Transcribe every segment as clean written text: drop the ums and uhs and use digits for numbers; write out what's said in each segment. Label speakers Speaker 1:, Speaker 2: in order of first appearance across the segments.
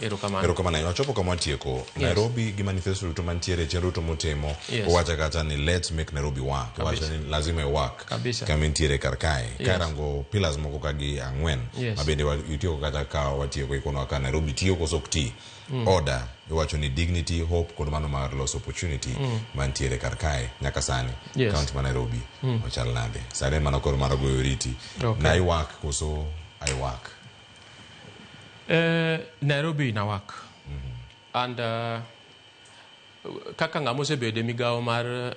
Speaker 1: Erokamano.
Speaker 2: Erokamano. Wachopo kama watieko. Nairobi gi manifesto duto mantiere, chenro duto motimo, owacho kacha ni "Let's make Nairobi work." Owacho ni lazima i work.
Speaker 1: Kabisa.
Speaker 2: Kama intiere kar kae. Karango pillars moko ka gi ang'wen. Ma bende itieko kata ka watieko ikono ka Nairobi tiyo koso ok ti. Order iwacho ni dignity, hope kod mano mar loso opportunity mantiere kar kae nyaka sani. County ma Nairobi ochal nade? Sani en mana koro mar goyo oriti. Na i work koso I work?
Speaker 1: Nairobi na work. And kaka ng'ama osebedo e migawo mar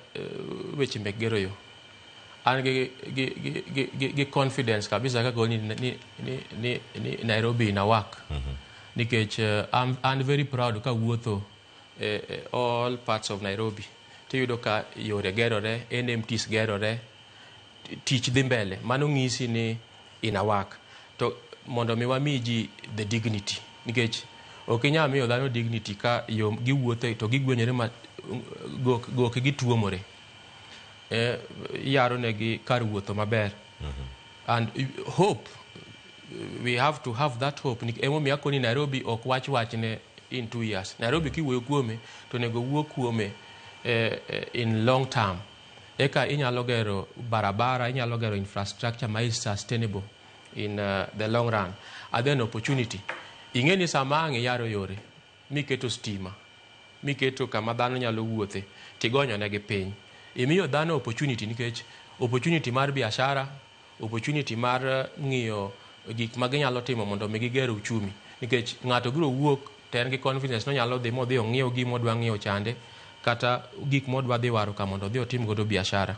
Speaker 1: weche mek gero yo, an gi confidence kabisa kaka ni Nairobi na work. Nikech I'm very proud ka wuotho all parts of Nairobi. Tiyudo ka yore gerore, NMTs gerore, tich dhi mbele. Mano ng'isi ni ina work. To mondo mi wami ji the dignity. Nikech ok inyal miyo dhano dignity ka yo giwuothe to gigwenyore ma goke gituomore. Iyaro negi kar wuotho maber. And hope, we have to have that hope. Emomiyo akoni Nairobi ok wach wachne in 2 years. Nairobi kiwuoyo kuome to onego wuo kuome in long term. Eka inyalo gero barabara, inyalo gero infrastructure ma is sustainable in the long run. And then opportunity. Ing'e ni sama ang' iyaro yore, miketo stima, miketo kama dhano nyalo wuothe, tigonyo negi piny. Imiyo dhano opportunity nikech opportunity mar biashara, opportunity mar ng'iyo gik ma ginyalo timo mondo mi giger uchumi. Nikech ng'ato biro wuok to en gi confidence nonyalo dhi modhi ong'iew gima odwa ng'iewo chande kata gik modwa dhi waro ka mondo odhi otim godo biashara.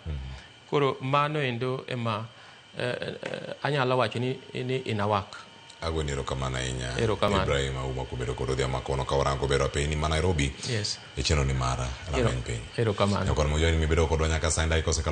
Speaker 1: Koro mano endo ema anyalo wacho ni ina work.
Speaker 2: Agoni erokamano ahinya.
Speaker 1: Erokamano.
Speaker 2: Ibrahim Auma kubedo kod odhiambo makono ka warango bero piny ma Nairobi e chenro ni mar rameny piny.
Speaker 1: Erokamano.
Speaker 2: Nyakwar Mojoni mibedo kodwa nyaka sani dakika osekalo.